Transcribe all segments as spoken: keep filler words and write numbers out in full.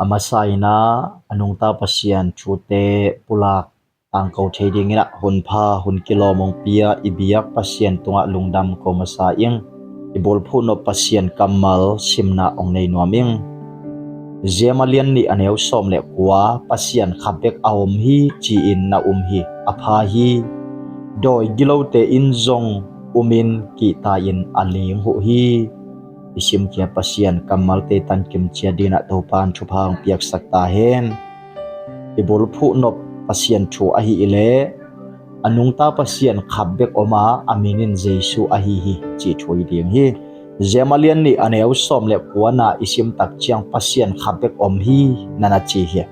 A masa in ah a nungta Pasian thute pulak tangko thei dingin ah hun pha hun kilawm hong pia i biak Pasian tungah lungdam ko masa ing. I bulphuh nop Pasian kammal simna hong nei nuam ing. Jem a lian nih a neu sawm le kua, Pasian khat bek a om hi ci-in na um hi. A pha hi. Dawi gilote in zong umin kihta-in a ling huh hi. I simkhia Pasian kammalte tankim ciat dingin ah Topa in thupha hong piaksak ta hen. I bulphuh nop Pasian thu ahi i leh a nungta Pasian khat bek om a, a min in Jesu ahi hi cih thu i ding hi. Jem a lian nih a neu sawm le kuana i simtak ciang Pasian khat bek om hi na na ci hi.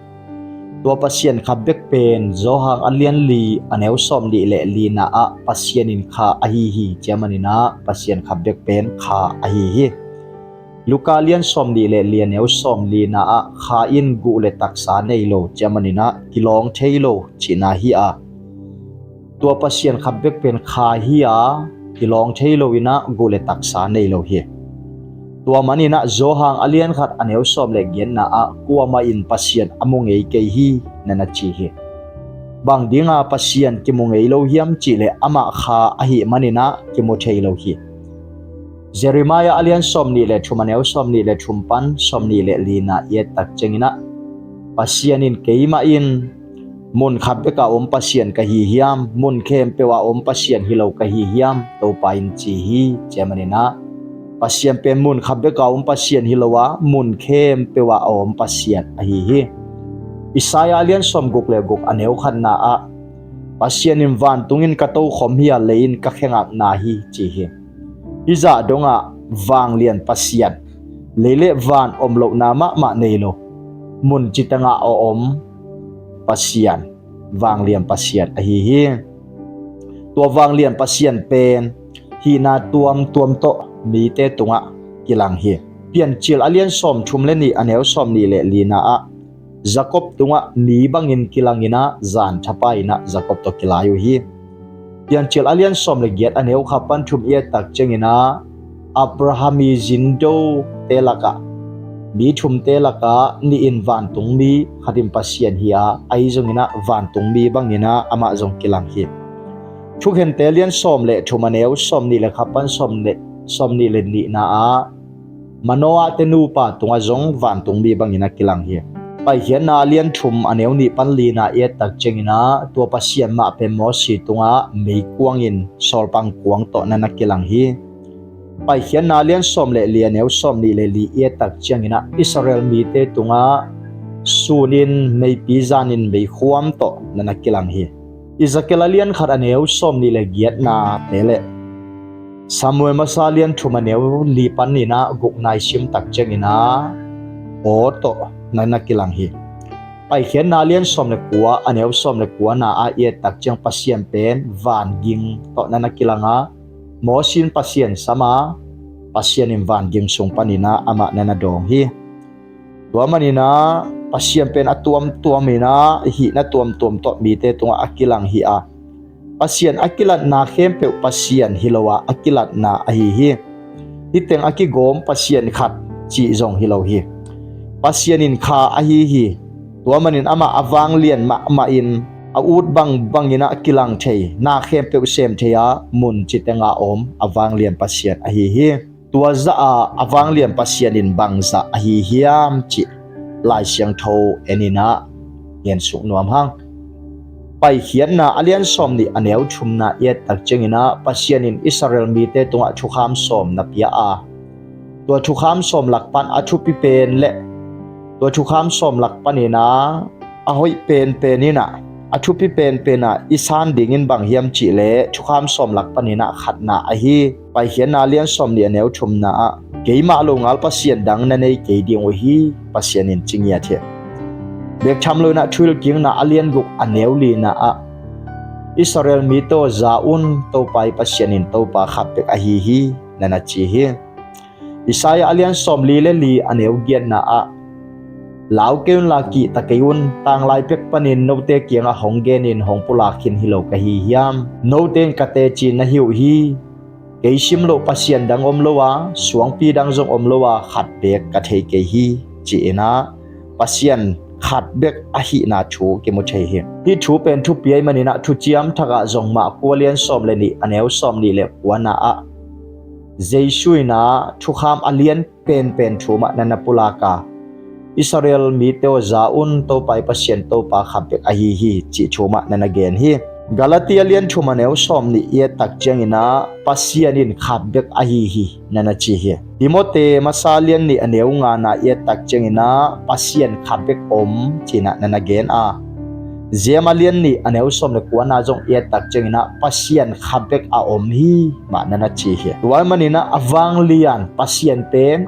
Tua Pasian khat bek pen Johan a lian li a neu sawm nih le lina ah Pasian in kha ahi hi. Cia manin ah Pasian khat bek pen kha ahi hi. Luka lian sawm nih le li a neu sawm lina ah kha in guh le taksa nei lo, cia manin ah kilawng thei lo cihna hi a, tua Pasian khat bek pen kha hi a, kilawng thei lo in ah guh le taksa nei lo hi. Tua manin ah Johan a lian khat a neu sawm le giatna ah kuamah in Pasian a mu ngei kei hi na na ci hi. Bang dinga Pasian kimu ngei lo hiam cih leh amah kha ahih manin ah kimu thei lo hi. Jeremiah a lian sawm nih le thum a neu sawm nih le thum pan sawm nih le lina i et tak ciangin ah Pasian in keimah in mun khat bek a om Pasian ka hi hiam, mun khempeuh a om Pasian hi lo ka hi hiam, Topa in ci hi. Cia manin ah Pasian pen mun khat bek a om Pasian hi lo a, mun khempeuh a om Pasian ahi hi. Isaiah a lian sawm guk le guk a neu khatna ah Pasian in vantung in ka tokhom hi a, lei in ka khengakna hi ci hi. Hih zah dongah vanglian Pasian, lei le van om lohna mahmah nei lo, mun citengah a om Pasian, vanglian Pasian ahi hi. Tua vanglian Pasian pen hihna tuamtuam tawh mite tungah kilang hi. Piancil a lian sawm thum le nih a neu sawm nih le lina ah Jakob tungah mi bangin kilang in ah zan thapa in ah Jakob tawh kilai uh hi. Piancil a lian sawm le giat a neu khat pan thum i et tak ciangin ah Abraham i zindo te lakah mi thumte lakah nih in vantungmi, khat in Pasian hi a, ahi zongin ah vantungmi bangin ah amah zong kilang hi. Thukhente lian sawm le thum a neu sawm nih le khat pan sawm le sawm nih le nihna ah Manoah te nupa tungah zong vantungmi bangin a kilang hi. Paikhiatna lian thum a neu nih pan lina i et tak ciangin ah tua Pasian mah pen Mosi tungah meikuang in sawlpang kuang tawh na na kilang hi. Paikhiatna lian sawm le li a neu sawm nih le li i et tak ciangin ah Israel mite tungah sun in meipi zan in meikhuam tawh na na kilang hi. Ezekiel a lian khat a neu sawm nih le giatna te le Samuel masa lian thum a neu li panin ah gukna i sim tak ciangin ah aw tawh na na kilang hi. Paikhiatna lian sawm le kua a neu sawm le kuana ah i et tak ciang Pasian pen vanging tawh na na kilang a, Mosi in Pasian sam a, Pasian in vanging sung panin ah amah na na dawng hi. Tua manin ah Pasian pen a tuamtuam in ah hihna tuamtuam tawh mite tungah a kilang hi a, Pasian a kilatna khempeuh Pasian hi lo a, a kilatna ahi hi. Hih teng a kigawm Pasian khat cih zong hi lo hi. Pasian in kha ahi hi. Tua manin amah a vanglian mahmah in a ut bangbangin ah kilang thei, na khempeuh sem thei a, mun citeng a om a vanglian Pasian ahi hi. Tua zah a a vanglian Pasian in bangzah ahi hiam cih Lai Siangtho en in ah gen suk nuam hang. Paikhiatna a lian sawm nih a neu thumna i et tak ciangin ah Pasian in Israel mite tungah thukham sawm na pia a, tua thukham sawm lak pan a thupi pen le tua thukham sawm lak panin ah a hoih penpen in ah a thupi penpen ah i san dingin bang hiam cih leh thukham sawm lak panin ah khatna ahi. Paikhiatna lian sawm nih a neu thumna ah keimah lo ngal pasian dang na nei kei ding uh hi, Pasian in ci ngiat hi. Bek tham lo in ah Thuhilhkikna a lian guk a neu lina ah Israel mi tawh za un, Topa i Pasian in Topa khat bek ahi hi na na ci hi. Isaiah a lian sawm li le li a neu giatna ah lau kei un la, kihta kei un, tanglai pek panin note kiangah hong genin hong pulak khin hi lo ka hi hiam? Note in ka teci na hi uh hi. Kei sim loh pasian dang om lo a, suangpi dang zong om lo a, khat beek ka thei kei hi, ci-in ah Pasian khat bek ahihna thu kimu thei hi. Hih thu pen thupi ahih manin ah Thuciam Thak ah zong Marku a lian sawm le nih, a neu sawm nih le kuana ah Jesu in ah thukham a lian penpen thu mah na na pulak a, Israel mite aw, za un, Topa i Pasian Topa khat bek ahi hi, cih thu mah na na gen hi. Galati a lian thum a neu sawm nih i et tak ciangin ah Pasian in khat bek ahi hi, na na ci hi. Timote masa lian nih a neu ngana i et tak ciangin ah Pasian khat bek om, ci-in ah na na gen a, Jem a lian nih a neu sawm le kuana zong i et tak ciangin ah Pasian khat bek a om hi, mah na na ci hi. Tua ahih manin ah a vanglian Pasian pen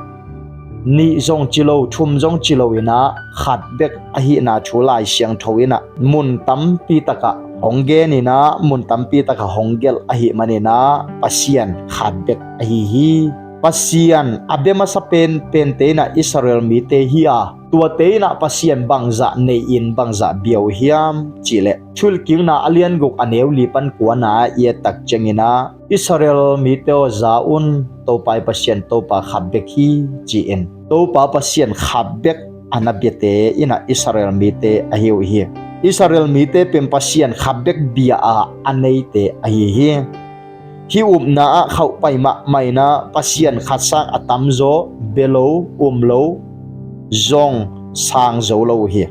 nih zong ci lo, thum zong ci lo in ah khat bek ahihna thu Lai Siangtho in ah mun tampi takah hong gen in ah mun tampi takah hong gelh ahih manin ah Pasian khat bek ahi hi. Pasian a bia masa penpente in ah Israel mite hi a, tuate in ah Pasian bangzah nei-in bangzah bia uh hiam cih leh Thuhilhkikna a lian guk a neu li pan kuana i et tak ciangin ah Israel mite aw, za un, Topa i Pasian Topa khat bek hi, ci-in Topa Pasian khat bek a na biate in ah Israel mite ahi uh hi. Israel mite pen Pasian khat bek bia a a neite ahi hi. Hih upna ah khauhpai mahmah in ah Pasian khat sang a tamzaw bia lo, um lo, zong sang zo lo uh hi.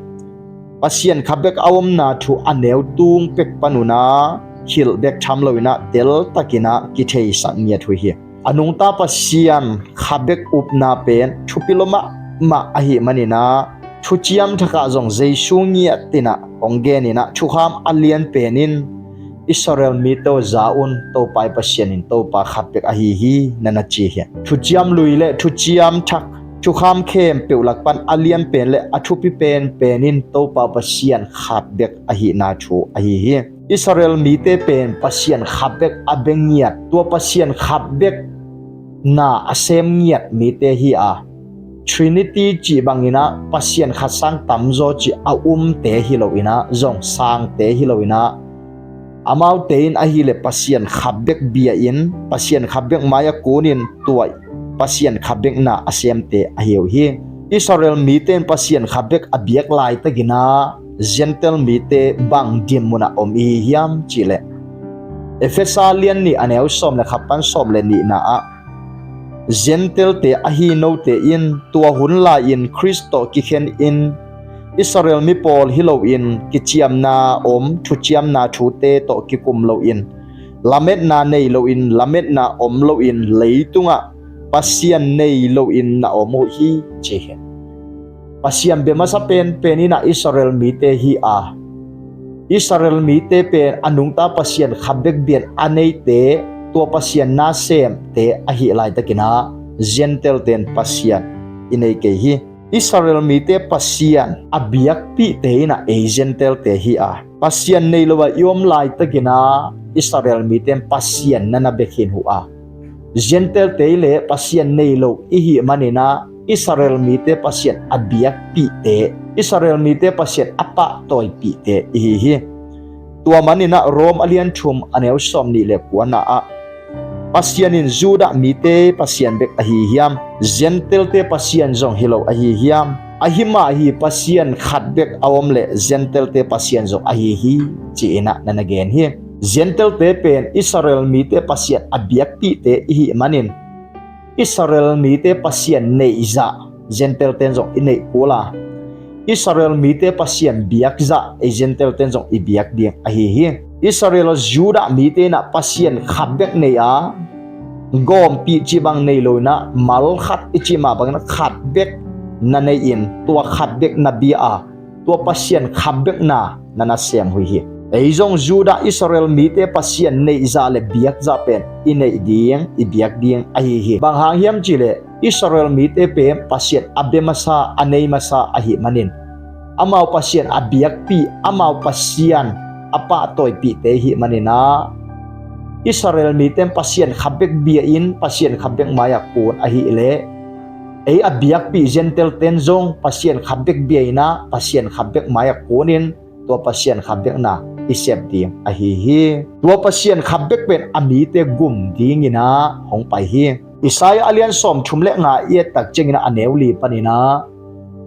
Pasian khat bek a omna thu a neu tung pek pan un ah hilh bek tham lo in ah teltak in ah kitheisak ngiat uh hi. A nungta Pasian khat bek upna pen thupi lua mahmah ahih manin ah Thuciam Thak ah zong Jesu ngiat in ah hong gen in ah thukham a lian pen in Israel mite aw, za un, Topa i Pasian in Topa khat bek ahi hi, na na ci hi. Thuciam Lui le Thuciam Thak, thukham khempeuh lak pan a lian pen le a thupi penpen in Topa Pasian khat bek ahihna thu ahi hi. Israel mite pen Pasian khat bek a bia ngiat, tua Pasian khat bek na a sem ngiat mite hi a, Trinity cih bangin ah Pasian khat sang tamzaw cih a umte hi lo in ah, zong sangte hi lo in ah, amaute in ahih leh Pasian khat bek bia in, Pasian khat bek mai-ah kunin tua Pasian khat bek na a semte ahi uh hi. Israel mite in Pasian khat bek a biak laitakin ah Gentile mite bang dinmun ah om i hi hiam cih leh Efesa lian nih a neu sawm le khat pan sawm le nihna ah Gentile-te ahi note in tua hun lai-in Khrist tawh kikhen in Israel mi pawl hi loin kiciamna om thuciamna thute tawh kikum loin lametna nei loin lametna om loin leitungah Pasian nei loin na om uh hi, ci hi. Pasian bia masa penpen in ah Israel mite hi a, Israel mite pen a nungta Pasian khat bek bia a neite, tua Pasian nasemte ahih laitakin ah Gentile-te in Pasian i nei kei hi. Israel mite Pasian a biakpihte in ah ei Gentile-te hi a, Pasian nei lo ah i om laitakin ah Israel mite in Pasian na na bia khin uh a, Gentile-te le Pasian nei lo i hih manin ah Israel mite Pasian a biakpihte, Israel mite Pasian a pahtawipihte i hi hi. Tua manin ah Rom a lian thum a neu sawm nih le kuana ah Pasian in Judah mite Pasian bek ahi hiam? Gentile-te Pasian zong hi lo ahi hiam? Ahi mah hi, Pasian khat bek a om leh Gentile-te Pasian zong ahi hi, ci-in ah na na gen hi. Gentile-te pen Israel mite Pasian a biakpihte i hih manin Israel mite Pasian neihzah Gentile-te in zong i neih kul a, Israel mite Pasian biakzah ei Gentile-te in zong i biak ding ahi hi. Israel Judah mite in ah Pasian khat bek nei a, gawmpih cih bang nei lo in ah, mal khat i cih mah bangin ah khat bek na nei in tua khat bek na bia a, tua Pasian khat bek na na na sem uh hi. Ei zong Judah Israel mite Pasian neihzah le biakzah pen i neih ding, i biak ding ahi hi. Bang hang hiam cih leh Israel mite pen Pasian a bia masa, a nei masa ahih manin, amau Pasian a biakpih, amau Pasian a pahtawipihte i hih manin ah Israel mite in Pasian khat bek bia in Pasian khat bek mai-ah kun ahih leh ei a biakpih Gentile-te in zong Pasian khat bek bia in ah Pasian khat bek mai-ah kunin tua Pasian khat bek na i sep ding ahi hi. Tua Pasian khat bek pen a mite gum dingin ah hong pai hi. Isaiah a lian sawm thum le nga i et tak ciangin ah a neu li panin ah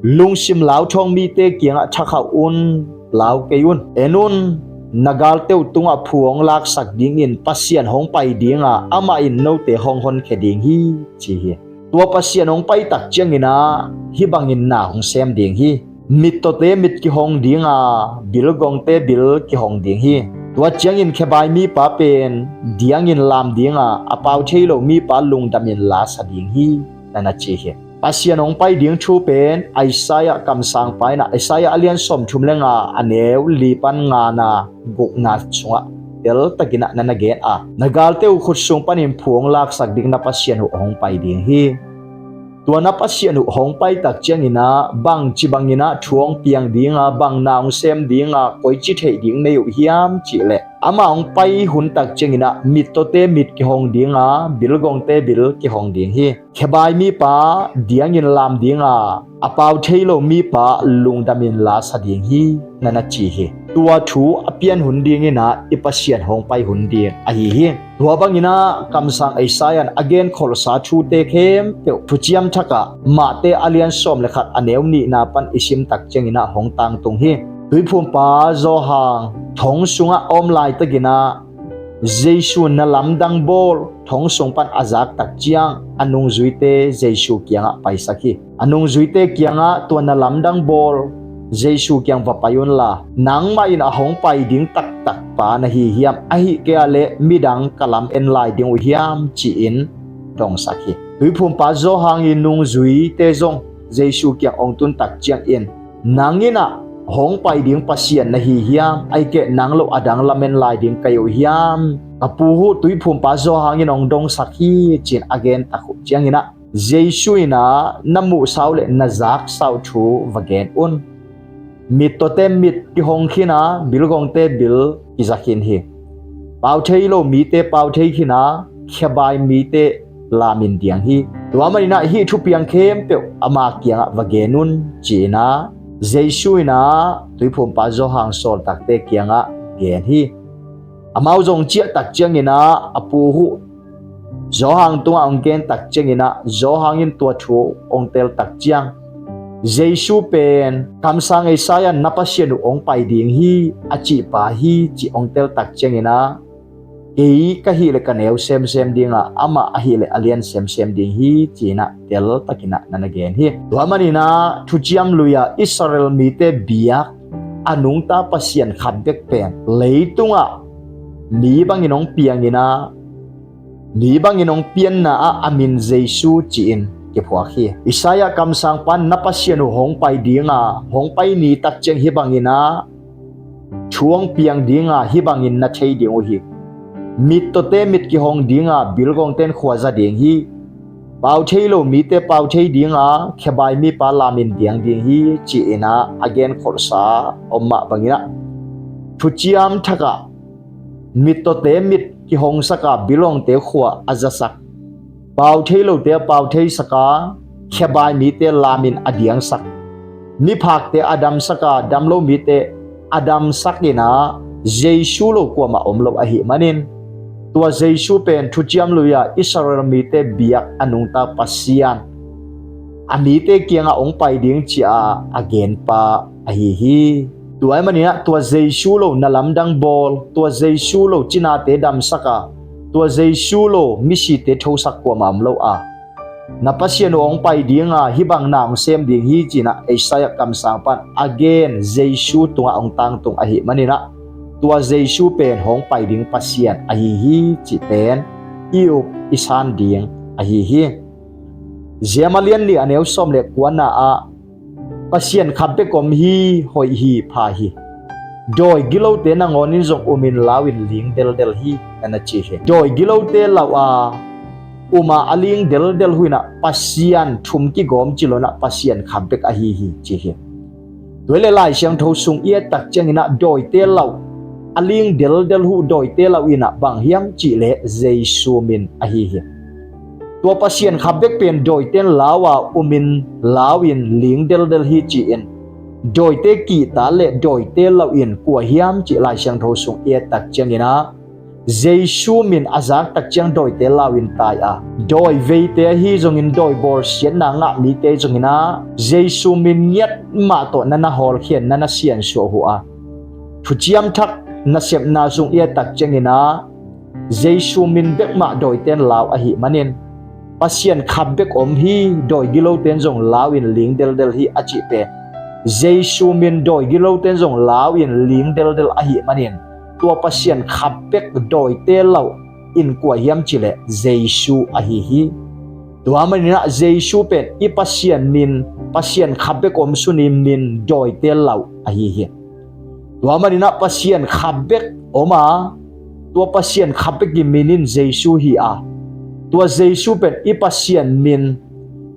Lungsim lauthawng mite kiangah thakhauh un, lau kei un. En un, na galte uh tungah phu hong laksak dingin Pasian hong pai dinga amah in note hong honkhia ding hi, ci hi. Tua Pasian hong paitak cianginah hih bangin na hong sem ding hi. Mittawte mit kihong dinga, bilgongte bil kihong ding hi. Tua ciangin khebai mipa pen diangin lam dinga, a pau thei lo mipa lungdamin la sa ding hi, na na ci hi. Pasian hong pai ding thu pen Isaiah kamsangpa inah, Isaiah a lian sawmthum le nga, a neu li pan ngana gukna sungah teltakinah na na gen a, na galte uh khut sung panin phu hong laksak ding na Pasian uh hong pai ding hi. Tua na Pasian uh hong paitak cianginah bangci banginah thu hong piang dinga, bang na hong sem dinga, koici theih ding nei uh hiam cihleh, amah hong pai huntak cianginah mittawte mit kihong dinga, bilgongte bil kihong ding hi. Khebai mipa diangin lam dinga, a pau thei lo mipa lungdamin la sa ding hi, na na ci hi. Tua thu a pian hun dinginah i Pasian hong pai hun ding ahi hi. Tua banginah kamsang Isaiah in a genkholhsa thute khempeuh Thuciam Thakah Mahte a lian sawm le khat, a neu nihna pan i simtak cianginah hong tangtung hi. Tuiphumpa Johan thong sungah a om laitakinah Jesu na lamdang bawl thong sung pan a zaktak ciang a nungzuite Jesu kiangah paisak hi. A nungzuite kiangah tua na lamdang bawl Jesu kiang va pai unla, nangmah in a hong pai ding taktak pa na hi hiam, ahih kei ah leh midang ka lam en lai ding uh hiam, ci-in dongsak hi. Tuiphumpa Johan i nungzuite zong Jesu kiang ong tuntak ciangin, nang inah hong pai ding Pasian na hi hiam, ahih kei nang lo a dang lamen lai ding ka hi uh hiam, ka pu uh Tuiphumpa Johan in hong dongsak hi, ci-in a gentak uh cianginah Jesu inah na muhsa uh le na zaksa uh thu va gen un. Mittawte mit kihong khina, bilgongte bil kiza khin hi. Pau thei lo mite pau thei khina, khebai mite lamin diang hi. Tua maninah hih thupiang khempeuh ama kiangah va gen un, ci-inah Jesu inah Tuiphumpa Johan sawltakte kiangah gen hi. Amau zong ciahtak cianginah a pu uh Johan tungah hong gentak cianginah Johan in tua thu hong teltak ciang Jesu pen kamsang Isaiah na Pasian uh hong pai ding hi a cihpa hi, ci hong teltak cianginah kei ka hih le ka neu semsem dinga, amah ahih le a lian semsem ding hi, ci-inah teltakinah na na gen hi. Tua maninah Thuciam Lui-a Israel mite biak a nungta Pasian khat bek pen leitungah mi bangin hong pianginah mi bangin hong pianna ah a min Jesu ci-in kiphuak hi. Isaiah kamsangpa in na Pasian uh hong pai dinga, hong pai nitak ciang hih banginah thu hong piang dinga, hih bangin na thei ding uh hi. Mittawte mit kihong dinga, bilgongte in khuaza ding hi. Pau thei lo mite pau thei dinga, khebai mipa lamin diang ding hi, ci-inah a genkholhsa om mah banginah Thuciam Thakah mittawte mit kihongsaka, bilgongte khua a zasak, pau thei lote a pau theisaka, khebai mite lamin a diangsak, miphakte a damsaka, damlo mite a damsakinah Jesu lo kuamah om lo ahih manin, tua Jesu pen Thuciam Lui-a Israel mite biak a nungta Pasian a mite kiangah hong pai ding ci-a a genpa ahi hi. Tua ahih maninah tua Jesu lo na lamdang bawl, tua Jesu lo cinate damsaka, tua Jesu lo misite thosak kuamah om lo a, na Pasian uh hong pai dinga, hih bang na hong sem ding hi, ci-inah Isaiah kamsangpa in a gen Jesu tungah hong tangtung ahih maninah tua Jesu pen hong pai ding Pasian ahi hi, cih pen i up i san ding ahi hi. Zema lian nih a neu sawm le kuana ah Pasian khat bek om hi, hoih hi, pha hi. Dawi gilote nangawnin zong umin lau-in ling deldel hi, na na ci hi. Dawi gilote lau a uma a ling deldel huinah Pasian thum kigawm ci lonah Pasian khat bek ahi hi, ci hi. Tua le Lai Siangtho sung i ettak cianginah dawite lau a ling deldel huh dawite lau inah bang hiam cihleh Jesu min ahi hi. Tua Pasian khat bek pen dawite in lau a umin lau-in ling deldel hi ci-in dawite kihta le dawite lau in kua hiam cih Lai Siangtho sung i ettak cianginah Jesu min a zak tak ciang dawite lau in tai a, dawi veite ahi zongin dawi bawlsiatna ngah mite zongin ah Jesu min ngiat mah tawh na na hawlkhia in na na siansuah uh a, thuciam thak nasepna sung i et tak ciangin ah Jesu min bek mah dawite'n lau ahih manin Pasian khat bek om hi, dawi gilote'n zong lau in ling deldel hi a cih pen Jesu min dawi gilote'n zong lau in ling deldel ahih manin tua Pasian khat bek dawite lau in kua hiam cih leh Jesu ahi hi. Tua manin ah Jesu pen i Pasian min, Pasian khat bek om suni min dawite lau ahi hi. Tua manin ah Pasian khat bek om a, tua Pasian khat bek i min in Jesu hi a, tua Jesu pen i Pasian min,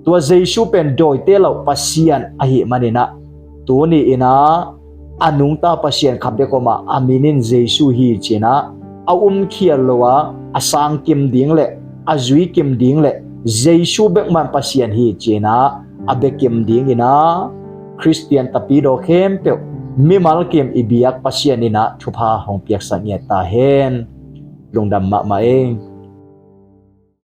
tua Jesu pen dawite lau Pasian ahih manin ah tuni in ah a nungta Pasian khat bek om a, a min in Jesu hi ci-in ah a umkhial lo a, a sang kim ding leh a zui kim ding leh Jesu bek mah in Pasian hi ci-in ah a bia kim dingin ah Khristian tapidaw khempeuh mimal kim i biak Pasian in ah thupha hong piaksak ngiat ta hen. Lungdam mahmah ei.